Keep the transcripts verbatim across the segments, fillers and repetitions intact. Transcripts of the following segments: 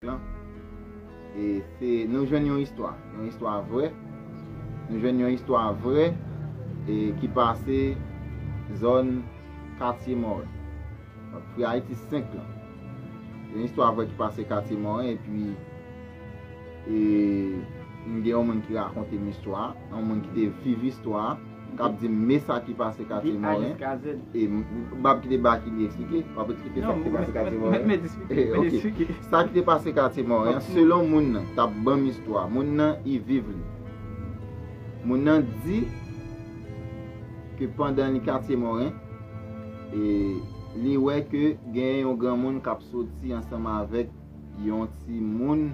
lan. E se, nou jwenn yon istwa, yon istwa vrè. Nou jwenn yon istwa vrè e ki pase zòn Katye Mòren. Frè Ayiti senk lan. Yon istwa vrè ki pase Katye Mòren, epi e, m gen yon moun ki rakonte m istwa a, yon moun ki te viv istwa a, k ap di m, men sa ki pase Katye Mòren. E m, m p ap kite Baky li eksplike, w ap eksplike sa ki te pase Katye Mòren. Ok. Sa ki te pase Katye Mòren, selon moun nan, t ap ban m istwa, moun nan, li viv li. Moun nan di ke pandan li Katye Mòren, e, li wè ke gen yon granmoun k ap soti ansanm avèk yon timoun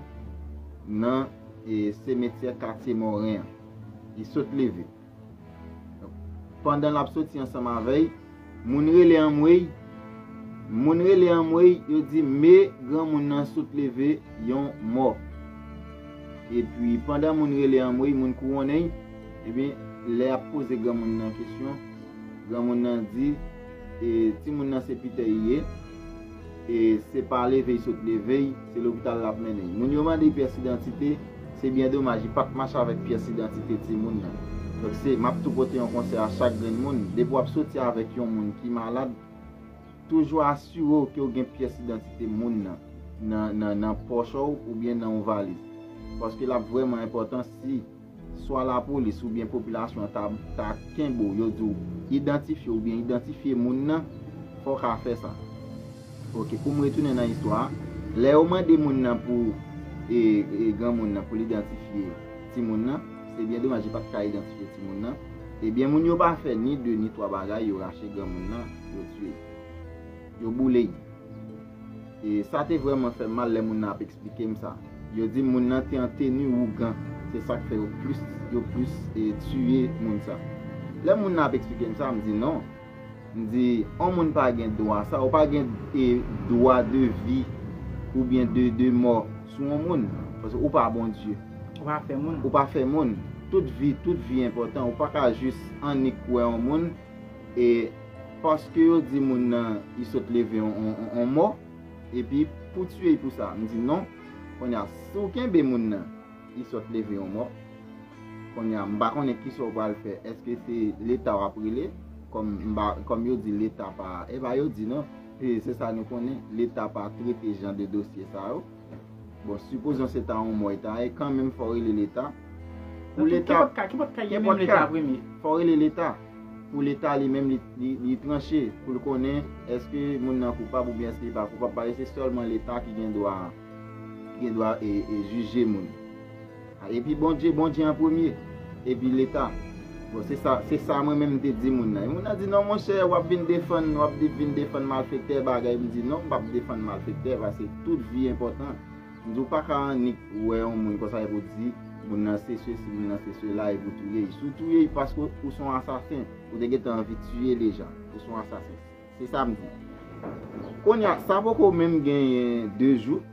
nan, e, semetyè Katye Mòren an. Li sot leve. Pandan l ap soti ansanm avè l, moun rele anmwey. Moun rele anmwey, yo di, men granmoun nan sot leve yon mò. Epi, pandan moun rele anmwey, moun kouwonnen l, ebyen, lè y ap poze granmoun nan kesyon, granmoun nan di, e, timoun nan se pitè li ye, e se pa leve l sot leve l, se lopital l ap mennen l. Moun yo mande pyès idantite, se byen domaj, li pa t mache avèk pyès idantite timoun nan. Donk, se, m ap tou pote yon konsèy a chak grenn moun, depi w ap soti avèk yon moun ki malad, toujou asire w ke w gen pyès idantite moun nan nan, nan, nan pòch ou oubyen nan yon valiz. Paske l ap vrèman enpòtan si swa lapolis oubyen popilasyon an ta, ta kenbe w, yo di w idantifye w oubyen idantifye moun nan, fò w ka fè sa. Ok, pou m retounen nan istwa a, lè yo mande moun nan pou, e, e, granmoun nan pou l idantifye timoun nan, se byen domaj li pa t ka idantifye timoun nan, ebyen moun yo pa fè ni de ni twa bagay, yo rache granmoun nan, yo tiye l. Yo boule l. E sa te vrèman fè m mal lè moun nan ap eksplike m sa. Yo di m moun nan te an teni ougan. Se sa k fè yo plis, yo plis, e, tiye moun sa. Lè moun nan ap eksplike m sa, m di non. M di, yon moun pa gen dwa sa, ou pa gen, e, dwa de vi oubyen de, de mò sou yon moun. Paske ou pa Bondye. Ou pa fè moun. Ou pa fè moun. Tout vi, tout vi enpòtan. Ou pa ka jis annik wè yon moun e paske yo di moun nan li sot leve on, on, on, on mò, epi pou tiye l pou sa. M di non. Kounye a, si w kenbe moun nan, li sot leve on mò. Kounye a, m pa konnen kisa w pral fè. Èske se Leta w ap rele? Kòm m pa, kòm yo di Leta pa, e pa yo di non. E se sa nou konnen, Leta pa trete jan de dosye sa yo. Bon, sipozon se ta yon mò l ta ye, kanmenm fò w rele Leta. Pou Leta, ki pòt ka, ki pòt ka ye menm Leta premye? Fò w rele Leta. Pou Leta li menm li, li, li tranche, pou l konnen èske moun nan koupab oubyen èske li pa koupab. Paske se sèlman Leta ki gen dwa, ki gen dwa e, e jije moun. Epi Bondye, Bondye an premye. Epi Leta. Bon, se sa, se sa mwen menm m te di moun nan. E moun nan di, non, monchè, w ap vin defann, w ap di, vin defann malfektè, bagay. M di, non, m p ap defann malfektè, paske tout vi enpòtan. M di, ou pa ka annik wè yon moun konsa epi w di, moun nan se sesi, moun nan se sela, epi w touye l. Si w touye l, paske ou se yon asasen, ou te gentan anvi tiye l deja. Ou se yon asasen. Se sa m di. Kounye a, sa poko menm genyen de jou.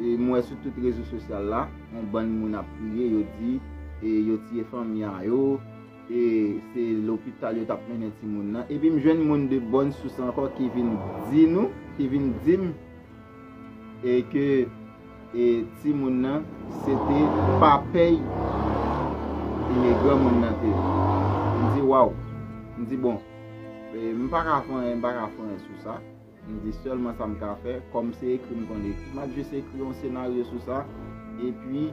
E m wè sou tout rezo sosyal la, yon bann moun ap kriye, yo di, e yo tiye fanmi a yo, e se lopital yo t ap mennen timoun nan. Epi m jwenn moun de bòn sous ankò ki vin di nou, ki vin di m, e ke, e timoun nan, se te papay, e granmoun nan te ye. M di, waw. M di, bon, e m pa ka fè anyen, m pa ka fè anyen sou sa. M di sèlman sa m ka fè, kòm se ekri m konn ekri, m ap jis ekri yon senaryo sou sa, epi,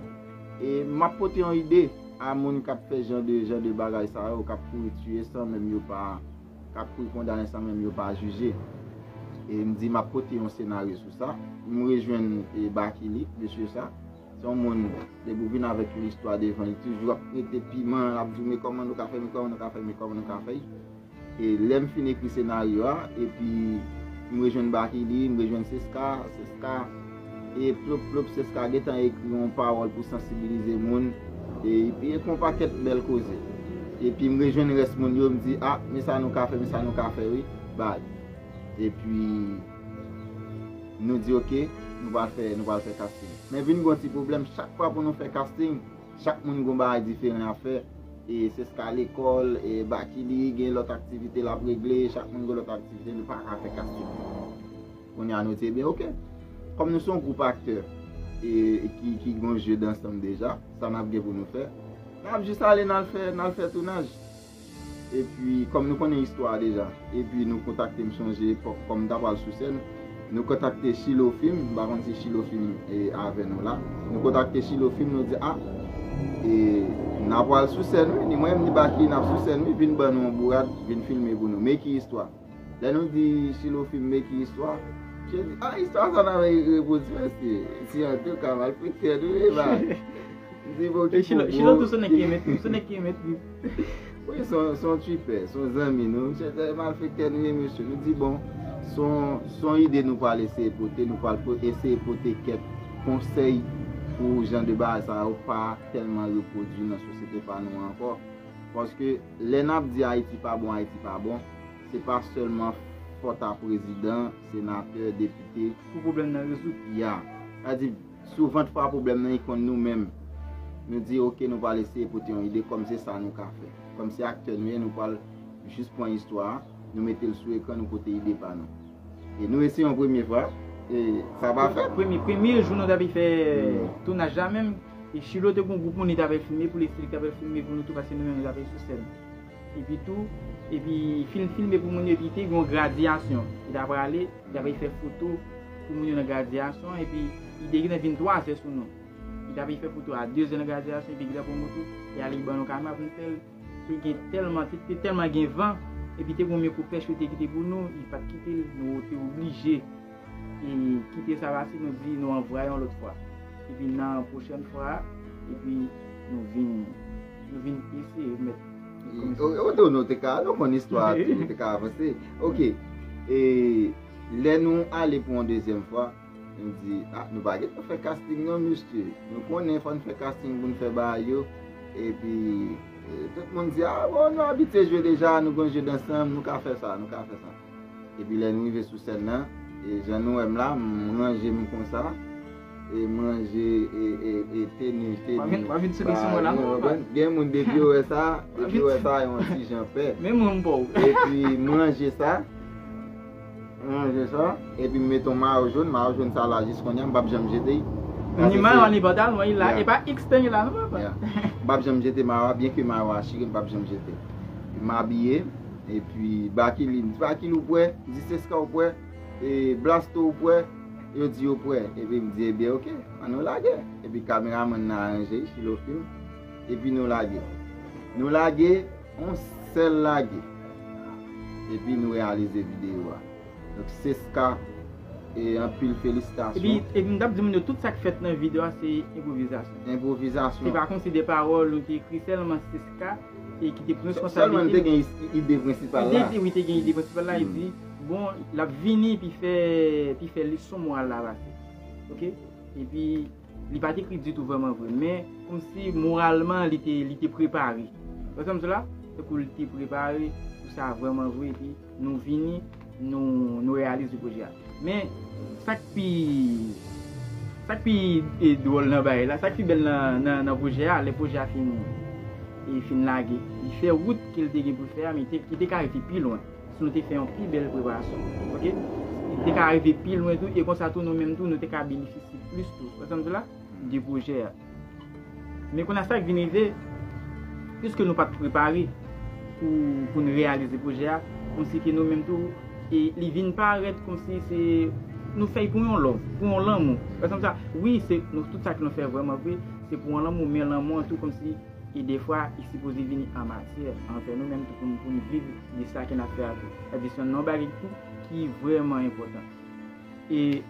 e, m ap pote yon ide a moun k ap fè jan de, jan de bagay sa yo, k ap kouri tiye san menm yo pa, k ap kouri kondane san menm yo pa jije. E m di m ap pote yon senaryo sou sa. M rejwenn, e, Bakili, mesye sa. Se yon moun, depi w vin avèk yon istwa devan li, toujou ap rete piman, l ap di w, men kòman nou ka fè, men kòman nou ka fè, men kòman nou ka fè. E lè m fin ekri senaryo a, epi m rejwenn Bakili, m rejwenn Seska, Seska, e plop, plop, Seska gentan ekri yon pawòl pou sansibilize moun, e, epi ekri yon pakèt bèl koze. Epi m rejwenn rès moun yo, m di, a, men sa nou ka fè, men sa nou ka fè, wi, bay. Epi, nou di, oke, nou pral fè, nou pral fè casting. Men vin gon ti pwoblèm, chak fwa pou nou fè casting, chak moun gon bagay diferan y ap fè. E Seska lekòl, e Bakili gen lòt aktivite l ap regle, chak moun gen lòt aktivite, nou pa ka fè casting. Kounye a nou di, ebyen, oke. Kòm nou se yon gwoup aktè, e, e ki, ki gen yon jeu d'ensemble deja, sa n ap gen pou nou fè. N ap jis ale, n al fè, n al fè tounaj. Epi, kòm nou konnen istwa a deja, epi nou kontakte, m sonje, kò-, kòm m ta pral sou sèn, nou kontakte Chilo Film, m pa konn si Chilo Film e avè nou la. Nou kontakte Chilo Film, nou di, a, e, n a pral sou sèn, wi, ni mwen, ni Baky, n ap sou sèn, wi, vin ban nou yon bourad, vin filme pou nou. Men ki istwa. Lè nou di Chilo Film, men ki istwa. Misye di, a, istwa sa n ap repwodui, mesye. Si antouka, malfektè nou ye, ba. M di, bon, ki Chilo, Chilo tou se nèg ki met, se nèg ki met. Wi, se yon, se yon tripè, se yon zanmi nou. Misye se malfektè nou ye, mesye. Nou di, bon, se yon, se yon ide nou pral eseye pote, nou pral po-, eseye pote kèk konsèy pou jan de bagay sa yo pa tèlman repwodui nan sosyete pa nou ankò. Paske lè n ap di Ayiti pa bon, Ayiti pa bon, se pa sèlman fòt a prezidan, senatè, depite. Pou pwoblèm nan rezoud. Ya. Sa di, souvant fwa pwoblèm nan, li konn nou menm. Nou di, oke, nou pral eseye pote yon ide, kòm se sa nou ka fè. Kòm se aktè nou ye, nou pral jis pran istwa a, nou mete l sou ekran, nou pote ide pa nou. E nou eseye yon premye fwa, e sa pa fèt. Premye, premye jou nou t ap fè tounaj la menm, e Chilo te gen yon gwoup moun li t ap filme pou li, se li k t ap filme pou nou tou, paske nou menm nou t ap sou sèn. Epi tou, epi fin filme pou moun yo, epi te gen yon gradyasyon. Li t ap prale, li t ap fè foto pou moun yo nan gradyasyon, epi li te gentan vin twazè sou nou. Li t ap fè foto a dezè nan gradyasyon, epi li t ap pran moto, e ale ban nou kamera pou nou fè l. Te gen tèlman, te, te tèlman gen van, epi te gen yon mikwo pèch yo te kite pou nou, li pa t kite l, nou te oblije e kite sa pase, nou di nou anvwaye yon lòt fwa. Epi nan pwochèn fwa, epi nou vin, nou vin eseye met. Ou, ou, ou te ka, nou konn istwa a tou, ou te ka avanse. Oke. E lè nou ale pou yon dezyèm fwa, nou di, a, nou pa gentan fè casting non, mesye. Nou konnen fò n fè casting pou n fè bagay yo. Epi, e, tout moun di, a, bon, nou abitye jwe deja, nou gen jeu d'ensemble, nou ka fè sa, nou ka fè sa. Epi lè nou rive sou sèn nan, e jan nou wè m la, m ranje m konsa, e m ranje, e, e, e teni, teni. W ap vin, w ap vin souri sou mwen la, non, papa? Gen moun depi yo wè sa, depi yo wè sa, yo yon ti jan pè. Men mwen m pa w. Epi m ranje sa, m ranje sa, epi m mete yon mayo jòn, mayo jòn sa la jis kounye a, m p ap janm jete l. Ni mayo, ni pantalon, li la, e pa X tan li la, non, papa? M p ap janm jete mayo a, byenke mayo a chire, m p ap janm jete. M abiye, epi Baky li, m di, Baky, ou prè? M di, Seska, ou prè? E Blasto, ou prè? Yo di yo prè. Epi m di, ebyen, oke, ann nou lage. Epi kameramann nan aranje, Chilo Film. Epi nou lage. Nou lage, yon sèl lage. Epi nou reyalize videyo a. Donk, Seska, e anpil felisitasyon. Epi, epi m t ap di moun yo, tout sa k fèt nan videyo a, se enpwovizasyon. Enpwovizasyon. Se pa kòmsi de pawòl nou te ekri, sèlman Seska e ki te pran responsablite. Sèlman li te gen is-, ide prensipal la. Ide, wi, te gen ide prensipal la, li di, bon, l ap vini, epi fè, epi fè leson moral la pase. Oke? Epi, li pa t ekri ditou vrèman vre, men kòmsi moralman, li te, li te prepare. Ou konprann sa m di la? Tankou li te prepare pou sa vrèman vre, epi nou vini, nou, nou reyalize pwojè a. Men, sa k pi, sa k pi, e, dwòl nan bagay la, sa k pi bèl nan, nan, nan pwojè a, lè pwojè a fin, e, fin lage, li fè wout ke l te gen pou l fè a, men te, ki te ka rive pi lwen si nou te fè yon pi bèl preparasyon. Oke? Li te ka rive pi lwen tou, e konsa tou, nou menm tou, nou te ka benefisye plis tou. Ou konprann sa m di la? De pwojè a. Men kounye a sa k vin rive, piske nou pa t prepare pou, pou n reyalize pwojè a, kòmsi ke nou menm tou, e li vin parèt kòmsi se, nou fè l pou yon love, pou yon lanmou. Ou konprann sa? Wi, se, nou, tout sa ke nou fè vrèman vre, se pou yon lanmou, men lanmou an tou kòmsi, e defwa, li sipoze vini an matyè, anvè nou menm tou pou n, pou n viv de sa ke n ap fè a tou. Sa di se yon bagay tou ki vrèman enpòtan. E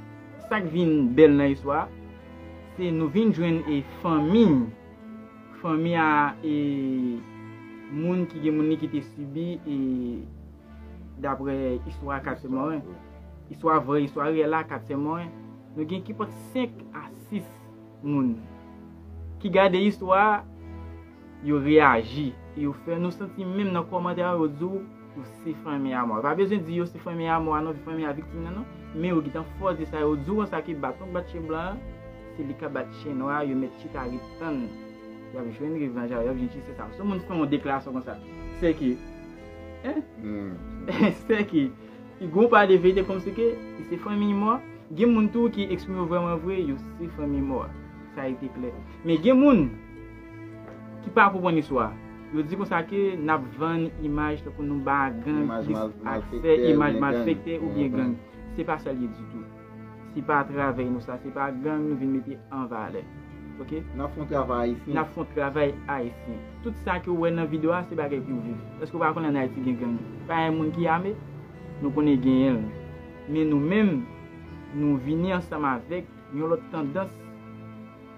sa k vin bèl nan istwa a, se nou vin jwenn e fanmi, fanmi a, e moun ki gen moun li ki te sibi, e daprè istwa Kat Sè Moren, istwa vrè, istwa reyèl la, Kat Sè Moren, nou gen ki pòt senk a sis moun ki gade istwa a, yo reyaji, yo fè nou santi menm nan kòmantè yo, yo di w, yo se fanmi a mò. Pa bezwen di yo se fanmi a mò a non, fanmi a viktim nan non, men yo gentan fòse sa, yo di w konsa ke baton k bat chen blan an, se li k ap bat chen nwa a, yo mèt chita ret tann. Y ap jwenn revanj a yo, y ap jwenn jistis a yo. Si yon moun fè yon deklarasyon konsa, se ke, en? Se ke, li gon pa de verite kòmsi ke, li se fanmi mò, Gen moun tou ki eksprime yo vrèman vre, yo se fanmi mò a. Sa rete klè. Men gen moun ki pa konprann istwa a. Yo di konsa ke n ap vann imaj tankou nou ba gang plis aksè, imaj malfektè oubyen gang. Se pa sa l ye ditou. Se pa travay nou sa, se pa gang nou vin mete an valè. Ok? N ap fè yon travay ayisyen. N ap fè yon travay ayisyen. Tout sa ke w wè nan videyo a, se bagay pou w viv. Èske w pa konn ann Ayiti gen gang? Pa gen moun ki ame? Nou konnen genyen l. Men nou menm, nou vini ansanm avèk yon lòt tandans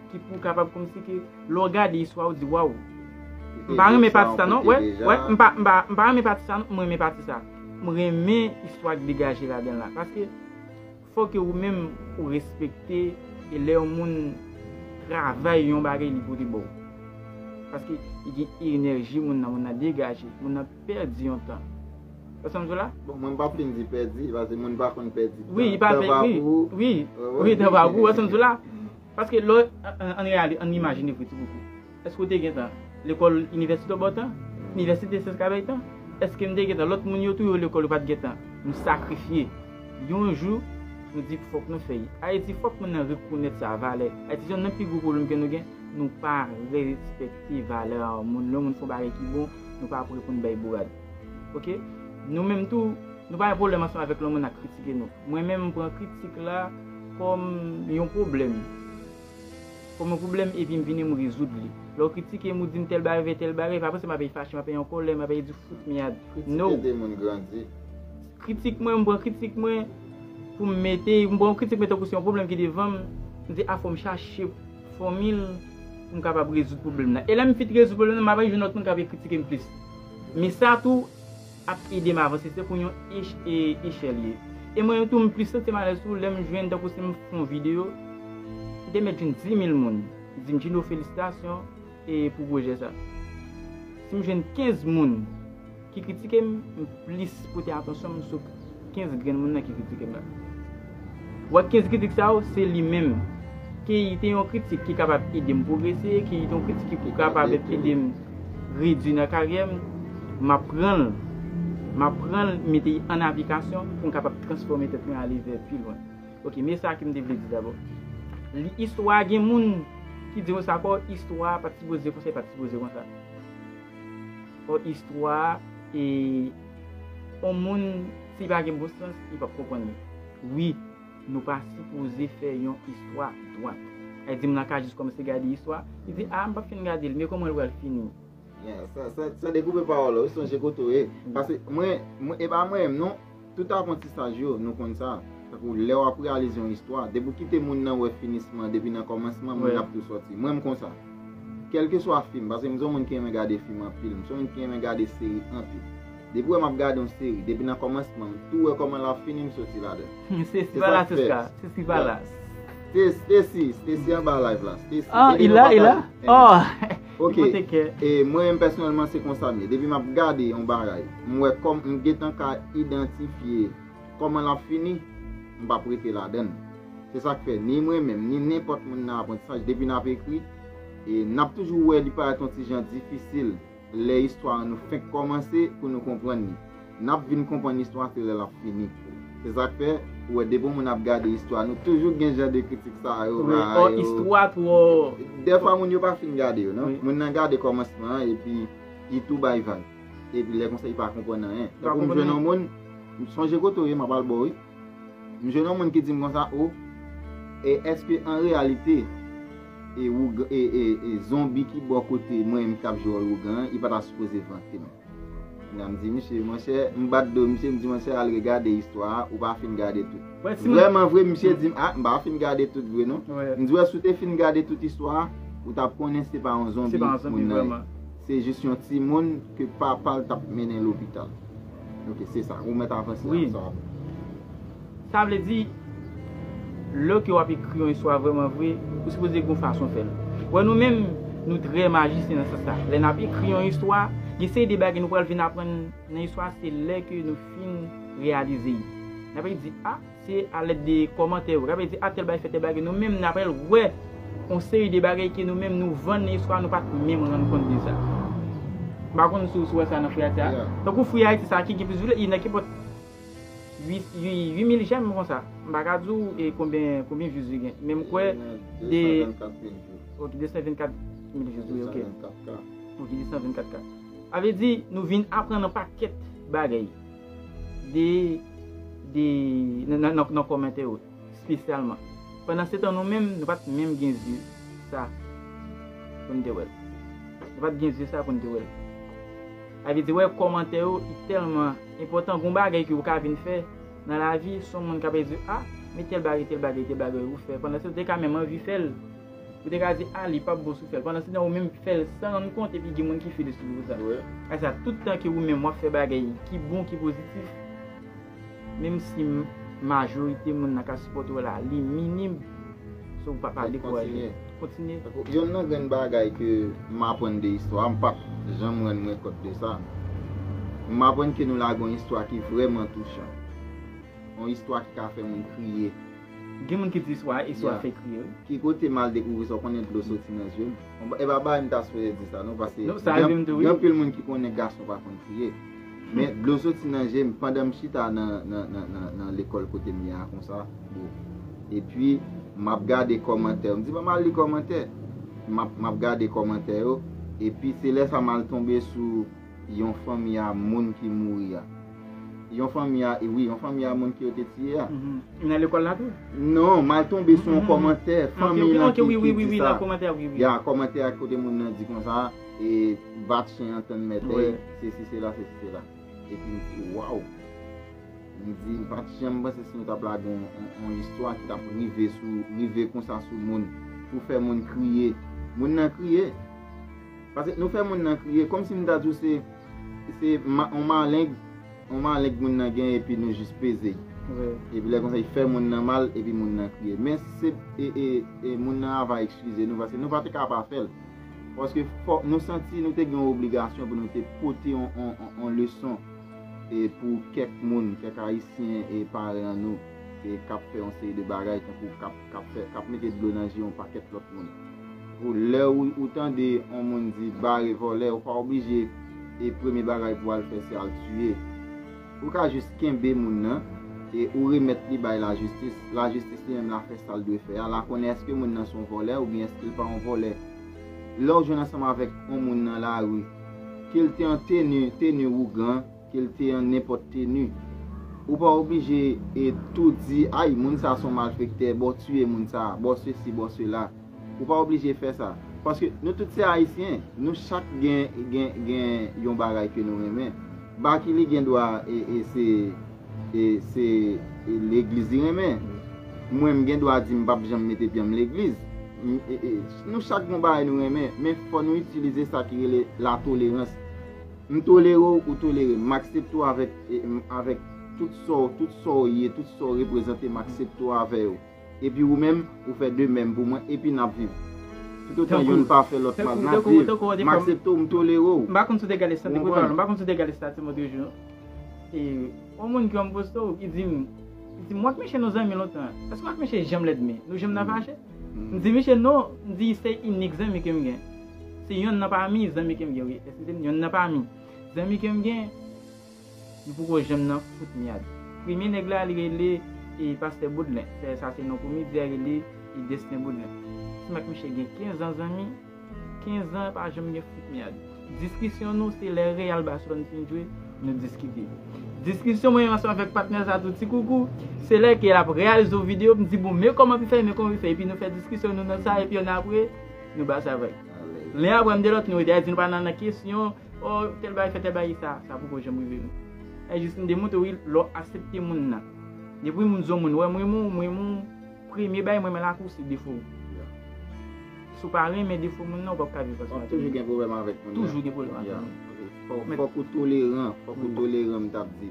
ki pou kapab kòmsi ke lè w gade istwa, w di, waw. M pa renmen pati sa non. Wè, wè, m pa, m pa, m pa renmen pati sa non, m renmen pati sa. M renmen istwa k degaje ladan l la. Paske fò ke ou menm ou respekte e lè yon moun travay yon bagay li pote ba w. Paske li gen enèji moun nan, moun nan degaje, moun nan pèdi yon tan. Ou sa m di w la? Bon, mwen m p ap fin di pèdi, paske moun pa konn pèdi. Wi, li pa pèdi. Wi, wi, tan pa pou ou, ou sa m di w la? Paske lè, an, an, an reyali-, ann imajine vre ti bokou. Èske w te gen tan? Lekòl inivèsite w ba w tan? Inivèsite se sa k bay tan? Èske m te gen tan? Lòt moun yo tou yo lekòl yo pa t gen tan. Nou sakrifye. Yon jou, nou di fòk nou fè l. Ayiti, fòk moun nan rekonèt sa, valè. Ayiti, se youn nan pi gwo pwoblèm ke nou gen. Nou pa respekte valè a yon moun. Lè yon moun fè yon bagay ki bon, nou pa prè pou n bay bourad. Ok? Nou menm tou, nou pa gen pwoblèm ansanm avèk lè yon moun ap kritike nou. Mwen menm, m pran kritik la kòm yon pwoblèm. Kòm yon pwoblèm, epi m vini, m rezoud li. Lè w kritike m, ou di m tèl bagay, tèl bagay, pa panse m ap fache, m ap an kòlè, m ap di fout myad. No. Kritike de moun grandi. Kritik mwen, m pran kritik mwen pou m mete, m pran yon kritik mwen tankou se yon pwoblèm ki devan m, m di a fò m chache fòmil pou m kapab rezoud pwoblèm nan. E lè m fin rezoud pwoblèm nan, m ap al jwenn lòt moun k ap kritike m plis. Men sa tou ap ede m avanse, se pou yon ech-, e, echèl ye. E mwen tou, m plis santi m alèz tou lè m jwenn tankou si m fè yon videyo, m te mèt jwenn dis mil moun, di m, Djino, felisitasyon, e pou pwojè sa. Si m jwenn kenz moun ki kritike m, m plis pote atansyon m sou kenz grenn moun nan ki kritike m la. Wè kenz kritik sa yo, se li menm. Ke li te yon kritik ki kapab ede m pwogrese, ke li te yon kritik ki pou kapab ede m redui nan karyè m, m ap pran l, m ap pran l, mete l an aplikasyon pou m kapab transfòme tèt mwen ale vè pi lwen. Ok, men sa ke m te vle di dabò. Li, istwa a gen moun ki di konsa, kò istwa a pa t sipoze konsa, e pa t sipoze konsa. Kò istwa a, e, yon moun, si pa gen bon sans, li p ap konprann li. Wi, nou pa sipoze fè yon istwa dwat. Sa vle di moun nan ka jis kòmanse gade istwa, li di, a, m p ap fin gade l, men kòman l pral fini? Yeah, sa, sa, sa dekoupe pawòl ou, sonje kote w ye. Paske mwen, mwen, e pa mwen menm non, tout aprantisaj yo, nou konn sa. Tankou lè w ap reyalize yon istwa, depi w kite moun nan wè finisman, depi nan kòmansman, moun nan ap tou sòti. Mwen, m konsa. Kèlkeswa fim, paske m se yon moun ki renmen gade fim anpil, m se yon moun ki renmen gade seri anpil. Depi w wè m ap gade yon seri, depi nan kòmansman, m tou wè kòman l ap fini, m soti ladan. Stacy pa la, Stacy pa la. Stacy, Stacy anba live la. Stacy, ah, il la, il la. Oh. Ok. E mwen menm pèsonèlman se konsa m ye. Depi m ap gade yon bagay, m wè kòm m gentan ka idantifye kòman l ap fini, m p ap rete ladan l. Se sa k fè, ni mwen menm, ni nenpòt moun nan aprantisaj, depi n ap ekri, e n ap toujou wè li parèt yon ti jan difisil lè istwa an nou fenk kòmanse pou nou konprann li. N ap vin konprann istwa se lè l ap fini. Se sa k fè, ou wè, depi yon moun ap gade istwa, nou toujou gen jan de kritik sa yo. Wi, oh, istwa twò. Dèfwa moun yo pa fin gade yo, non? Wi. Moun nan gade kòmansman an, epi li tou bay vag. Epi lè konsa, li pa konprann anyen. Tankou m jwenn yon moun, m sonje kote w ye, m ap al ba w, wi. M jwenn yon moun ki di m konsa, o, e èske an reyalite, e, ougan, e, e, e zonbi ki bò kote mwen menm k ap jwe wòl ougan an, li pa ta sipoze vante m? Mwen, m di misye, monchè, m bat do misye, m di, monchè, al regade istwa a, ou pa fin gade tout. Vrèman vre, misye di m, a, m pa fin gade tout vre non. M di, wè, si w te fin gade tout istwa a, ou t ap konnen se pa yon zonbi moun nan ye. Se jis yon timoun ke papa l t ap mennen lopital. Ok, se sa. Ou mèt avanse ak sa w ap. Sa vle di, lè ke w ap ekri yon istwa vrèman vre, ou sipoze gen yon fason fè l. Wè, nou menm, nou trè majisyen nan sans sa. Lè n ap ekri yon istwa, gen seri de bagay nou pral vin aprann nan istwa, se lè ke nou fin reyalize l. N ap di, a, se alèd de kòmantè yo. K ap di, a, tèl bagay fè tèl bagay. Nou menm, n ap al wè yon seri de bagay ke nou menm, nou vann nan istwa, nou pa t menm rann kont de sa. M pa konn si w, si w wè sa nan Free Haiti a. Tankou Free Haiti sa ki gen plis vye, li nan kenpòt uit mil jèm konsa. M pa ka di w e konbyen, konbyen views li gen. Men m kwè de, ok, de san vennkat mil views, wi, ok. Ok, de san vennkat K. Sa vle di, nou vin aprann yon pakèt bagay de, de, nan, nan, nan, nan kòmantè yo, espesyalman. Pandan se tan, nou menm, nou pa t menm gen zye sa pou n te wè l. Nou pa t gen zye sa pou n te wè l. Sa vle di, wè, kòmantè yo, li tèlman enpòtan. Gon bagay ke ou ka vin fè nan lavi, se yon moun k ap di, a, men tèl bagay, tèl bagay, tèl bagay ou fè. Pandan se tan, ou te ka menm anvi fè l. Ou te ka di, a, li p ap bon si w fè l. Pandan se tan, ou menm fè l san rann kont, epi gen moun ki fè l sou ou sa. Wi. Sa, tout tan ke ou menm w ap fè bagay ki bon, ki pozitif, menm si m-, majorite moun nan ka sipòte w la, li minim, so ou pa, pa dekouraje. Kontinye. Kontinye. Tankou, yonn nan grenn bagay ke m aprann de istwa, m pa t janm rann mwen kont de sa. M aprann ke nou lage yon istwa ki vrèman touchan. Yon istwa ki ka fè moun kriye. Gen moun ki di istwa, istwa fè kriye, wi. Ki kote m al dekouvri sa, w konnen dlo soti nan zye m. Bon, e pa bagay m ta sipoze di sa, non, paske gen anpil moun ki konnen gason pa konn kriye. Men dlo soti nan je m pandan m chita nan, nan, nan, nan, nan lekòl kote m ye a konsa. Bon. Epi, m ap gade kòmantè yo. M di, "Ban m al li kòmantè." M ap, m ap gade kòmantè yo. Epi, se lè sa m al tonbe sou yon fanmi a moun ki mouri a. Yon fanmi a, e wi, yon fanmi a moun ke yo te tiye a. Mhm. Nan lekòl la tou? Non, m al tonbe sou yon kòmantè, fanmi lan ki, ki di sa. Ya, kòmantè a kote moun nan di konsa, e bat chen an tann mètèy, sesi, sela, sesi, sela. Epi m di, waw! M di, m pa t janm panse si nou t ap lage yon, yon, yon istwa ki t ap rive sou, rive konsa sou moun, pou fè moun kriye. Moun nan kriye. Paske nou fè moun nan kriye, kòmsi m ta di w se, se ma-, yon maleng, yon maleng moun nan gen epi nou jis peze l. Wi. Epi lè konsa, li fè moun nan mal, epi moun nan kriye. Men se, e, e, e, moun nan ava eskize nou, paske nou pa te ka pa fè l. Paske fò, nou santi nou te gen yon obligasyon pou nou te pote yon, yon, yon, yon leson, e, pou kèk moun, kèk Ayisyen, e, parèy an nou, e, k ap fè yon seri de bagay, tankou k ap, k ap fè, k ap mete dlo nan je yon pakèt lòt moun. Pou lè ou, ou tande yon moun di bare vòlè, ou pa oblije, e premye bagay pou w al fè se al tiye. Ou ka jis kenbe moun nan, e ou remèt li bay lajistis. Lajistis li menm la fè sa l dwe fè a, la konnen èske moun nan se yon vòlè oubyen èske l pa yon vòlè. Lè w jwenn ansanm avèk yon moun nan lari, ke l te an teni, teni ougan, ke l te an nenpòt teni, ou pa oblije e tou di, ay, moun sa se yon malfektè, bon, tiye moun sa, bon, sesi, bon, sela. Ou pa oblije fè sa. Paske nou tout se Ayisyen, nou chak gen, gen, gen yon bagay ke nou renmen. Baky li gen dwa, e, e se, e se, e legliz li renmen. Mwen, m gen dwa di m p ap janm mete pye m legliz. M, e, e, nou chak gen yon bagay nou renmen, men fò nou itilize sa ki rele latolerans. M tolere w, ou tolere m. M aksepte w avèk, e, m, avèk tout sa w, tout sa w ye, tout sa w reprezante, m aksepte w avè yo. Epi ou menm, ou fè de menm pou mwen, epi n ap viv. Toutotan youn pa fè lòt mal, n ap viv. M aksepte w, m tolere w. M pa konn si w te gade sa, m pa konn si w te gade sa, Timote Jou. E, yon moun ki wè m poste w, li di m, li di m, "Mwen ak Miche nou zanmi lontan. Èske w ak Miche janm lènmi? Nou janm nan fache?" M di, "Miche, non." M di, "Se inik zanmi ke m gen. Se yonn nan pami zanmi ke m gen, wi. Eskize m, yonn nan pami zanmi ke m gen." Nou poko janm nan fout myad. Premye nèg la, li rele, e, Pastè Boudlen. Se, sa se non komedyen, rele, e, Destin Boudlen. Si m ak Miche gen kenz an zanmi, kenz an pa janm gen fout myad. Diskisyon nou, se lè Real Barcelone fin jwe, nou diskite. Diskisyon mwen menm ansanm avèk patnè sa tou, Ti Koukou, se lè ke l ap reyalize yon videyo, m di, "Bon, men kòman pou fè, men kòman pou fè." Epi nou fè diskisyon nou nan sa, epi annapre, nou ba sa vag. Len apre m de lòt, nou rete, di nou pa nan, nan kesyon, o, tèl bagay fè tèl bagay, sa, sa poko janm rive nou. E jis m demontre w, wi, lè w aksepte moun nan. Depi moun di w moun, wè, m renmen w, m renmen w, premye bagay m renmen lakou se defo w. Si w pa renmen defo moun nan, ou p ap ka viv ansanm avè l. W ap toujou gen pwoblèm avèk moun nan. Toujou gen pwoblèm avè l. Fòk, fòk ou toleran, fòk ou toleran, m t ap di.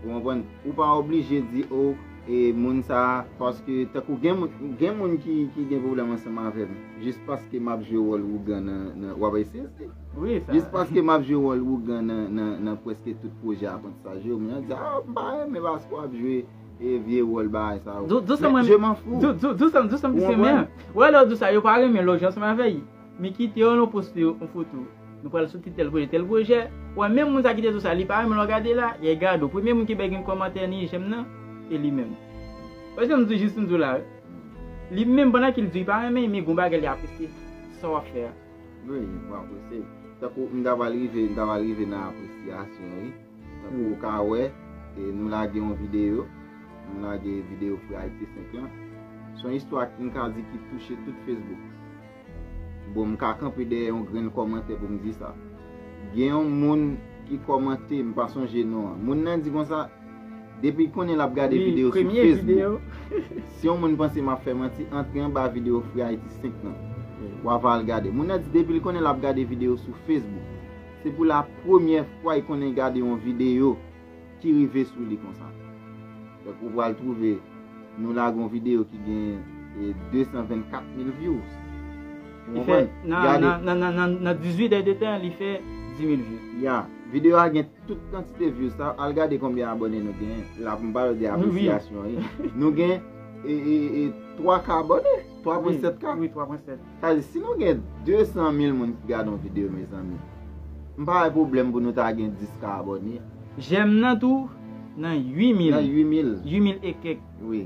Ou konprann? Ou pa oblije di, o, e moun sa, paske tankou gen moun, gen moun ki, ki gen pwoblèm ansanm avè m, jis paske m ap jwe wòl ougan nan, nan, w ap eseye. Wi, sa. Jis paske m ap jwe wòl ougan nan, nan, nan prèske tout pwojè aprantisaj yo, moun nan di, a, m pa renmen paske w ap jwe, e, vye wòl bagay sa yo. Dou-, dousan mwen, je m'en fous. Dou-, dou-, dousan, dousan m di se men. Wè lè w di sa, yo pa renmen lè w jwe ansanm avè l. Men kite yo, lè w poste yon foto. Nou pral soti tèl pwojè, tèl pwojè. Wè, menm moun sa ki te di w sa, li pa renmen lè w gade la, y a gade w. Premye moun ki bay yon kòmantè ni jèm nan, e li menm. Wè, jan m di w jis m di w la, wi. Li menm pandan ke l di w li pa renmen, men gon bagay li apresye sa w ap fè a. Wi, m apresye. Tankou m ta pral rive, m ta pral rive nan apresyasyon, wi. Tankou ou ka wè, e nou lage yon videyo, nou lage videyo Free Haiti senk lan. Se yon istwa ki m ka di ki touche tout Facebook. Bon, m ka kanpe dèyè yon grenn kòmantè pou m di sa. Gen yon moun ki kòmante, m pa sonje non an. Moun nan di konsa, depi l konnen l ap gade videyo sou Facebook, si yon moun panse m ap fè manti, antre anba videyo Free Haiti senk lan. W a va al gade. Moun nan di depi l konnen l ap gade videyo sou Facebook, se pou la premyè fwa l konnen gade yon videyo ki rive sou li konsa. Donk, ou pral twouve nou lage yon videyo ki gen, e, de san vennkat mil views. Ou konprann? Nan, nan, nan, nan, nan, nan dizuit è de tan, li fè dis mil views. Ya, videyo a gen tout kantite views sa, al gade konbyen abòne nou gen. La, m pale de apresyasyon, wi. Nou gen, e, e, e, twa ka abòne, twa pwen sèt ka. Wi, twa pwen sèt. Sa vle di, si nou gen de san mil moun ki gade yon videyo, mezanmi, m pa wè pwoblèm pou nou ta gen dis ka abòne. Jèm nan tou, nan uit mil. Nan uit mil. Uit mil e kèk. Wi.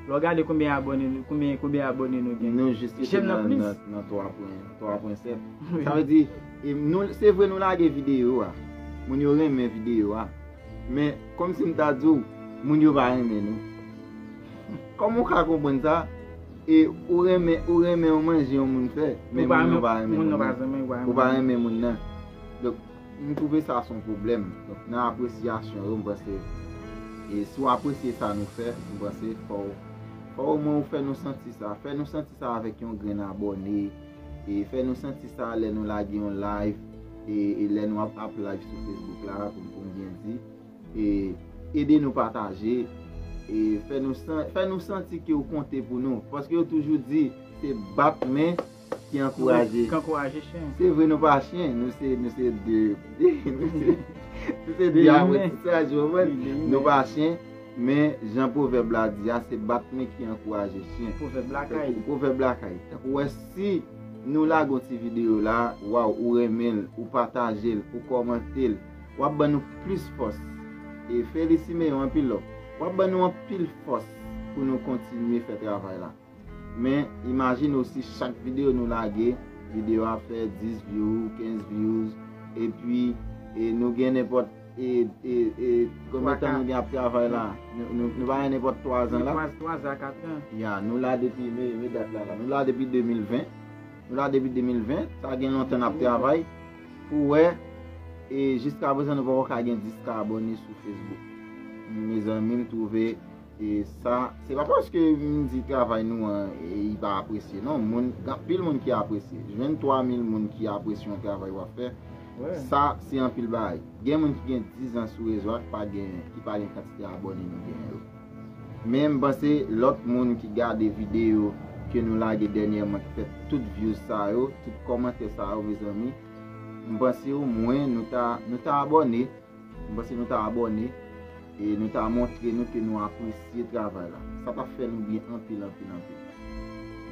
Lè w gade konbyen abòne, konbyen, konbyen abòne nou gen. Nou jis rete nan, nan, nan twa pwen, twa pwen sèt. Wi. Sa vle di, e, nou, se vre nou lage videyo a. Moun yo renmen videyo a. Men, kòmsi m ta di w, moun yo pa renmen nou. Kòman w ka konprann sa? E ou renmen, ou renmen yon manje yon moun fè, men moun nan pa renmen moun nan. Ou pa renmen moun nan. Donk, m twouve sa se yon pwoblèm. Donk, nan apresyasyon yo, m panse, e si w apresye sa nou fè, m panse fò w, fò omwen ou fè nou santi sa. Fè nou santi sa avèk yon grenn abòne. E fè nou santi sa lè nou lage yon live, e, e lè nou ap, ap live sou Facebook la, pou, pou m byen di. E ede nou pataje, e fè nou san-, fè nou santi ke w konte pou nou. Paske yo toujou di, se bat men ki ankouraje. Ki ankouraje chen. Se vre, nou pa chen, nou se, nou se de, nou se, nou se de aprantisaj, ou konprann? Nou pa chen, men jan pwovèb la di a, se bat men ki ankouraje chen. Pwovèb lakay. Tankou, pwovèb lakay. Tankou wè si nou lage yon ti videyo la, waw, ou renmen l, ou pataje l, ou kòmante l, w ap ban nou plis fòs. E Felix Simeon, anpil love. W ap ban nou anpil fòs pou nou kontinye fè travay la. Men, imajine w si chak videyo nou lage, videyo a fè dis views, kenz views, epi, e, nou gen nenpòt, e, e, e, konbyen tan nou gen ap travay la? Nou, nou, nou pa gen nenpòt twa zan la? Twa, twa zan, kat zan. Ya, nou la depi, men, men dat la la. Nou la depi de mil ven. Nou la depi de mil ven, sa gen lontan n ap travay pou wè, e jiska prezan nou poko ka gen dis ka abòne sou Facebook. Mezanmi, m twouve, e sa, se pa paske m di travay nou an, e, li pa apresye, non. Moun, gen anpil moun ki apresye. Jwenn twa mil moun ki apresye yon travay w ap fè, sa, se anpil bagay. Gen moun ki gen diz an sou rezo a ki pa gen, ki pa gen kantite abòne nou genyen yo. Men m panse lòt moun ki gade videyo ke nou lage dènyèman, ki fè tout views sa yo, tout kòmantè sa yo, mezanmi, m panse omwen nou ta, nou ta abòne. M panse nou ta abòne e nou ta montre nou ke nou apresye travay la. Sa t ap fè nou byen anpil, anpil, anpil.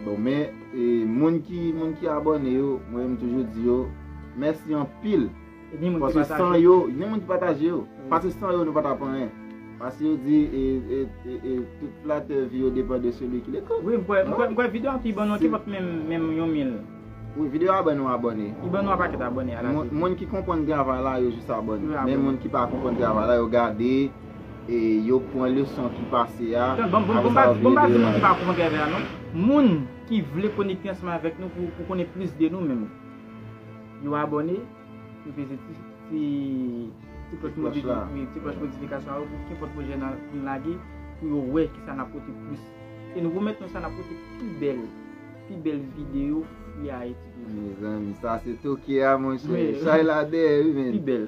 Bon, men, e, moun ki, moun ki abòne yo, mwen, m toujou di yo, mèsi anpil. Paske san yo, gen moun ki pataje yo. Paske san yo, nou pa t ap anyen. Paske yo di, e, e, e, e, tout flatè vi yo depan de celui qui l'écoute. Wi, m kwè, m kwè, m kwè videyo a tou, li ban nou, ki pòt menm, menm yon mil. Wi, videyo a ban nou abòne. Li ban nou yon pakèt abòne, ala fin. Moun ki konprann travay la, yo jis abòne. Men moun ki pa konprann travay la, yo gade, e yo pran leson ki pase a. Bon, bon, bon, pa di moun ki pa konprann travay la, non. Moun ki vle konekte ansanm avèk nou pou, pou konnen plis de nou menm. Yo abòne, yo peze ti, ti, ti klòch notifikasyon an pou kenpòt pwojè n ap lage, pou yo wè kisa n ap pote plis. E nou pwomèt nou sa, n ap pote pi bèl, pi bèl videyo Free Haiti toujou. Mezanmi, sa se toke a, monchè. Chay la dèyè, wi, men. Pi bèl.